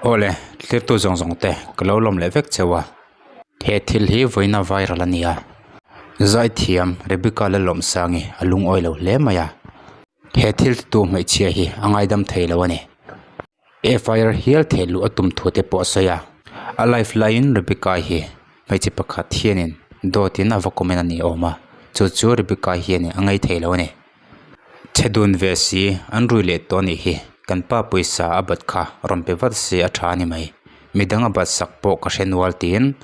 Awle, thlirtu zawng zawng te ka lo lawm leh vek cheu a, he thil hi vawiina viral a ni a, zaithiam Rebecca Lalawmsangi a lungawi lo hle mai a, he thil titu hmeichhia hi a ngaidam thei lo a ni. FIR hial theh luh a tum thu te pawh a sawi a, a live laiin Rebecca hi hmeichhe pakhat hianin dawtin a va comment a ni awm a, chu chu Rebecca hianin a ngei thei lo a ni. Chhe dun ve si, an rui leh tawh anih hi. Kan pa pawisa a bat kha rawn pe vat se a tha a ni mai. Midang a bat sak pawh ka hre nual tiin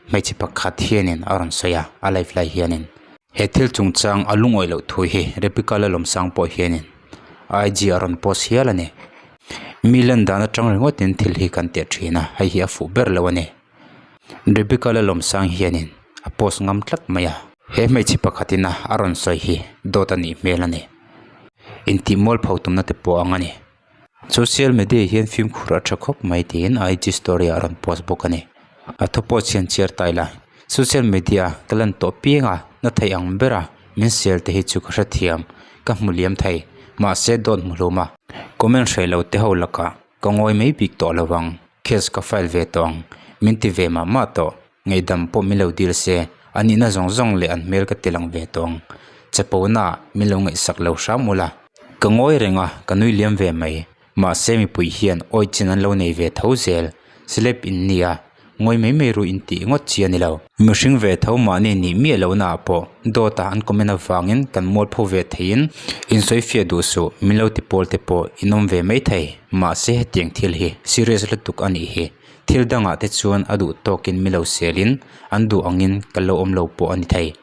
hmeichhe pakhat hianin a rawn sawi a, a live lai hianin. He thil chungchang a lungawih loh thu hi Rebecca Lalawmsang pawh hianin IG a rawn post hial a ni. Mi lan dan atang ringawtin thil hi kan teh thin a, hei hi a fuh ber lo a ni. Rebecca Lalawmsang hianin a post ngam tlat mai a. He hmeichhe pakhatin a a rawn sawi hi dawt a nih hmel a ni. Intih mualpho tumna te pawh ang a ni. Social media hian fimkhur a tha khawp mai tiin IG story ah a rawn post bawk a ni. A thu pawh chhian chhiar ta ila social media ka lan tawh piang a na theih ang ber a min sel te hi chu ka hrethiam ka hmu liam thei mahse dawt hmu hlum a comment hreh lo te ho lakah ka ngawi mai bik tawh lo ang. Case ka file ve tawh ang, min ti ve mah mah tawh, ngaihdam pawh min lo dil se, a nihna zawng zawng leh an hmel ka ti lang ve tawh ang. Chapona ah min lo ngaihsak lo hram ula. Ka ngawi reng a, ka nui liam ve mai. Mahse mipui hian awi chin an lo nei ve tho zel, celeb in nia, ngawi mai mai ru in tih ngawt chi a ni lo. Mihring ve tho mahni nih miah lohna ah pawh dawt a an comment avangin kan mualpho ve theiin insawifiah duh suh, min lo ti pawl te pawh in awm ve mai thei. Mahse hetiang thil hi serious lutuk a nih hi. Thil dangah te chuan a duh tawkin mi lo selin an duh angin ka lo awm lo pawh a ni thei.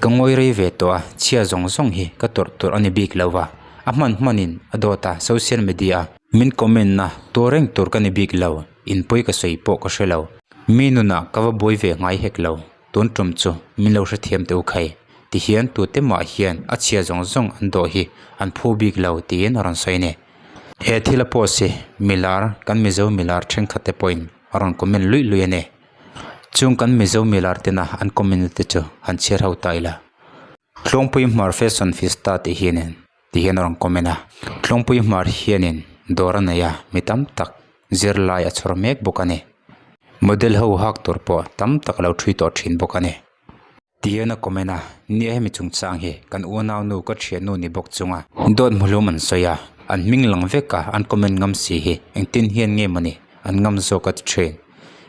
Ka ngawi rei ve tawh a, chhia zawng zawng hi ka tawrh tur a ni bik lo va, a hman hmanin a dawt a social media a min comment na tur reng tur ka ni bik lo, inpawi ka sawi pawh ka hre lo. Mi nunah ka va buai ve ngai hek lo, tun tum chu min lo hrethiam teh u khai. Tihian tute mah hian a chhia zawng zawng an dawh hi an phu bik lo tiin a rawn sawi a ni. He thil a post hi milar kan Mizo milar thenkhat te pawhin a rawn comment luih luih a ni. Chung kan Mizo milar tena an comment na te chu han chhiar ho ta ila. Tlawngpui Hmar Fashion Fiesta tih hianin ti hian a rawn comment a. Tlawngpui Hmar hianin dawr a nei a, mi tam tak zirlai a chhawr mek bawk a ni. Model ho hak tur pawh tam tak a lo thui tawh thin bawk a ni. Ti hian a comment a, nia hemi chungchang hi kan unaunu ka thiannu ni bawk chunga dawt hmuhlum an sawi a, an hming lang vek a an comment ngam si hi engtin hian nge mawni an ngam zawk a ti thin.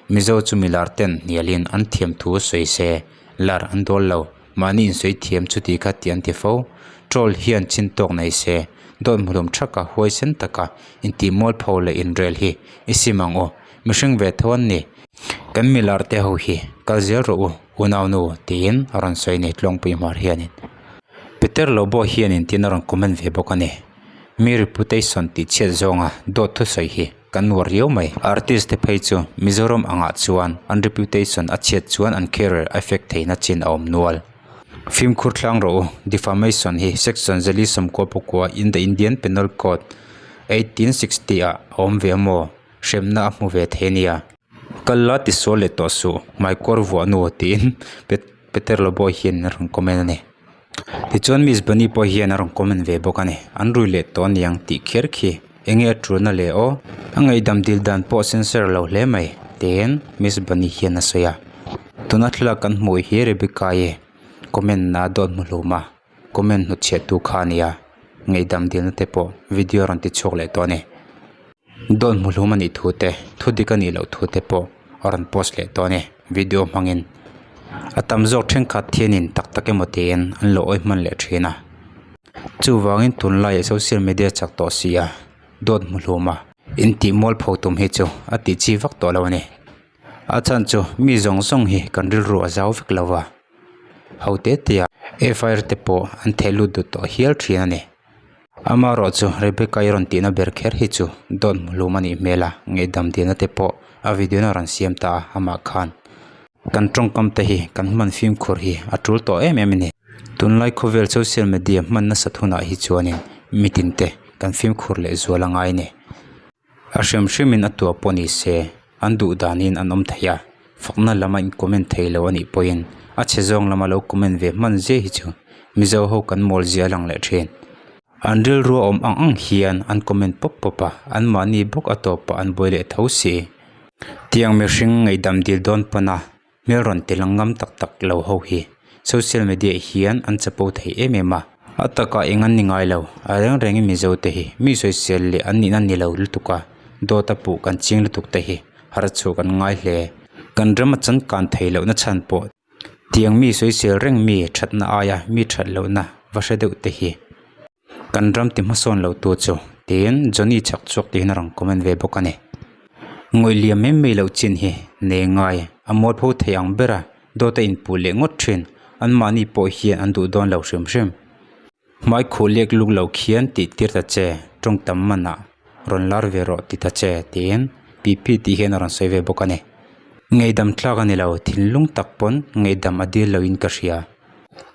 Mizo chu milar ten hnialin an thiam thu sawi se lar an dawl lo, mahni insawi thiam chuti kha tih an ti fo. Troll hian chin tawk nei se dawt hmuhlum thaka huaisen taka intih mualpho leh inrel hi i sim ang u, mihring ve tho an ni. Kan milar te ho hi kal zel rawh u unaunu tiin a rawn sawi a ni Tlawngpui Hmar hianin. Peter Lobo hianin tin a rawn comment ve bawk a ni. Mi reputation tih chhiat zawnga dawt thusawi hi kan nuar riau mai. Artist te phei chu Mizoram angah chuan an reputation a chhiat chuan an career a effect theihna chin a awm nual. Fimkhur thlang rawh u, defamation hi section zali sawmkua pakua in the Indian Penal Code 1860 ah a awm ve amaw? Hremna a hmu ve thei ania. Kal la ti sual leh tawh suh, hmaikawr vuah nu tiin Peter Lobo hian a rawn comment a ni. Tichuan Miss Bunny pawh hian a rawn comment ve bawk a ni. An rui leh tawh aniang tih kher khi enge a tulna le aw? A ngaihdam dil dan pawh sincere lo hle mai tiin Miss Bunny hian a sawi a. Tuna thlalak kan hmuh hi Rebecca-i comment na dawt hmu hlum a, comment hnutchhiah tu kha a nia. Ngaihdam dilna te pawh video a rawn ti chhuak leh tawh a ni. Dawt hmu hlum a nih thu te, thu dik a nih loh thu te pawh a rawn post leh tawh a ni video hmangin. A tam zawk thenkhat thianin tak tak emaw tiin an lo awih hman leh thin a. Chuvangin tunlaiah social media chak tawh si a, dawt hmu hlum a intih mualpho tum hi chu a tih chi vak tawh lo a ni. A chhan chu mi zawng zawng hi kan rilru a zau vek lo va, ho te te a FIR te pawh an theh lut duh tawh hial thin a ni. Amaherawh chu Rebecca-i rawn tihna ber kher hi chu dawt hmu hlum a nih hmel a, ngaihdam dilna te pawh a video in a rawn siam ta a amah khan. Kan tawngkam te hi kan hman fimkhur hi a tul tawh em em a ni. Tunlai khawvel social media hman nasat hunah hi chuanin mitin te kan fimkhur leh zual a ngai a ni. A hrim hrimin a tuah pawh ni se an duh danin an awm thei a, fakna lama in comment thei lo a nih pawhin a chhe zawng lama lo comment ve hman zia hi chu Mizo ho kan mawl zia a lang leh thin. An rilru a awm ang ang hian an comment pawp pawp a, anmahni bawk a tawpah an buai leh tho si. Tiang mihring ngaihdam dil dawn pawn a hmel rawn ti lang ngam tak tak lo ho hi social media hian an chapo thei em em a. A takah eng an ni ngai lo, a reng rengin Mizo te hi mi sawisel leh an nihna ni lo lutuk a, dawt a puh kan ching lutuk te hi harh chhuah kan ngai hle. Kan ram a changkan theih lohna chhan pawh tiang mi sawisel reng mi thatna aia mi that lohna va hre deuh te hi. Kan ram ti hmasawn lo tu chu tiin Johnny chhak chhuak tiin a rawn comment ve bawk a ni. Ngawih liam mai mai loh chin hi nei ngai a mualpho thei ang ber a, dawt a inpuh leh ngawt thin, anmahni pawh hian an duh dawn lo hrim hrim. Hmai khuh lek luk lo khian tih tir ta che, tawng tam manah rawn lar ve rawh ti ta che tiin PP tih hian a rawn sawi ve bawk a ni. Ngaihdam tlak a ni lo, thinlung tak pawn ngaihdam a dil loin ka hria.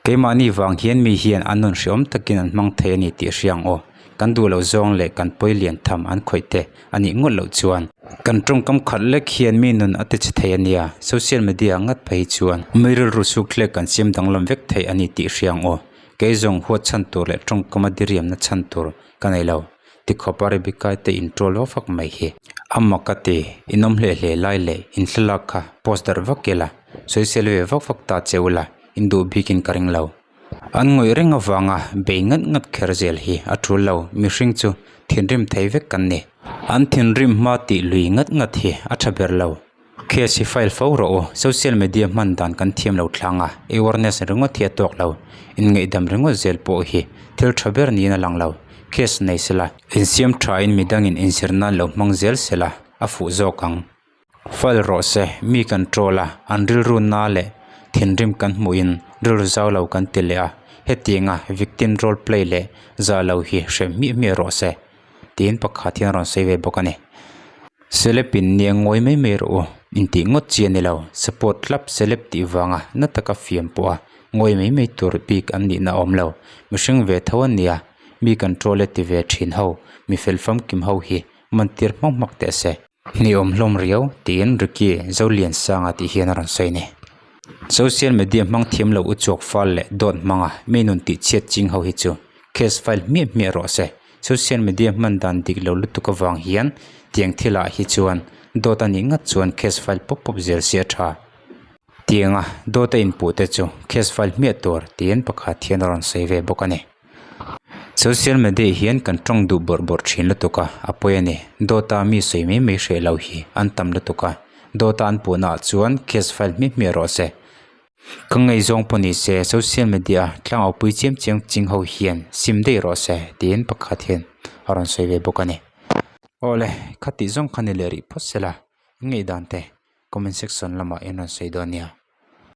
Keimahni vang hian mi hian an nun hreawm takin an hmang thei a ni tih hria ang aw. Kan duh loh zawng leh kan pawi lian tham an khawih te a nih ngawt loh chuan. Kan tawngkam khat lek hian mi nun a ti chhe thei a nia, social media ngat phei hi chuan mi rilru suk thlek kan siam danglam vek thei a ni tih hria ang aw. Kei zawng huat chhan tur leh tawngkama diriamna chhan tur ka nei lo. Tikhawpa Rebecca te in troll vak vak mai hi. A mak a ti, in awm hleh hle lai leh in thlalak kha post darh vak ila, sawisel ve vak vak ta che ula, in duh bikin ka ring lo. An ngawih reng avanga bei ngat ngat kher zel hi a tul lo, mihring chu thinrim thei vek kan ni. An thinrim hma tih lui ngat ngat hi a tha ber lo. Case hi file fo rawh u, social media hman dan kan thiam lo thlang a, awareness ringawt hi a tawk lo, inngaihdam ringawt zel pawh hi thil tha ber niin a lang lo, case nei sela. Insiam thain midangin inzir nan lo hmang zel sela a fuh zawk ang. File rawh se, mi kan troll a, an rilru na leh thinrim kan hmuhin rilru zau lo kan ti leh a, hetianga victim role play leh zah lo hi hreh hmiah hmiah rawh se. Tiin pakhat hian a rawn sawi ve bawk a ni. Celeb in nia ngawi mai mai rawh u, intih ngawt chi a ni lo. Support club celeb tih vanga na taka fiam pawha ngawi mai mai tur bik an nihna a awm lo. Mihring ve tho a nia, mi control e ti ve thin ho, mi fel famkim ho hi man tir hmak hmak teh se. Hniawm hlawm riau tiin Ricky Zoliansanga tih hian a rawn sawi a ni. Social media hmang thiam lo uchuak fal leh dawt hmanga mi nun tih chhiat ching ho hi chu case file hmiah hmiah rawh se. Social media hman dan dik lo lutuk avang hian tiang thilah hi chuan dawt a nih ngat chuan case file pawp pawp zel si a tha. Tianga dawt a inpuh te chu case file hmiah tur tiin pakhat hian a rawn sawi ve bawk a ni. Social media hian kan tawng duh bawrh bawrh thin lutuk a, a pawi a ni. Dawta mi sawi mai mai hreh lo hi an tam lutuk a, dawta an puhna ah chuan case file hmiah hmiah rawh se. Ka ngaihzawng pawh ni se social media tlangau pui chiam chiam ching ho hian sim daih rawh se tiin pakhat hian a rawn sawi ve bawk a ni. Awle, khatih zawng kha ni leh rih phawt sela, i ngaihdan te comment section lamah in rawn sawi dawn nia.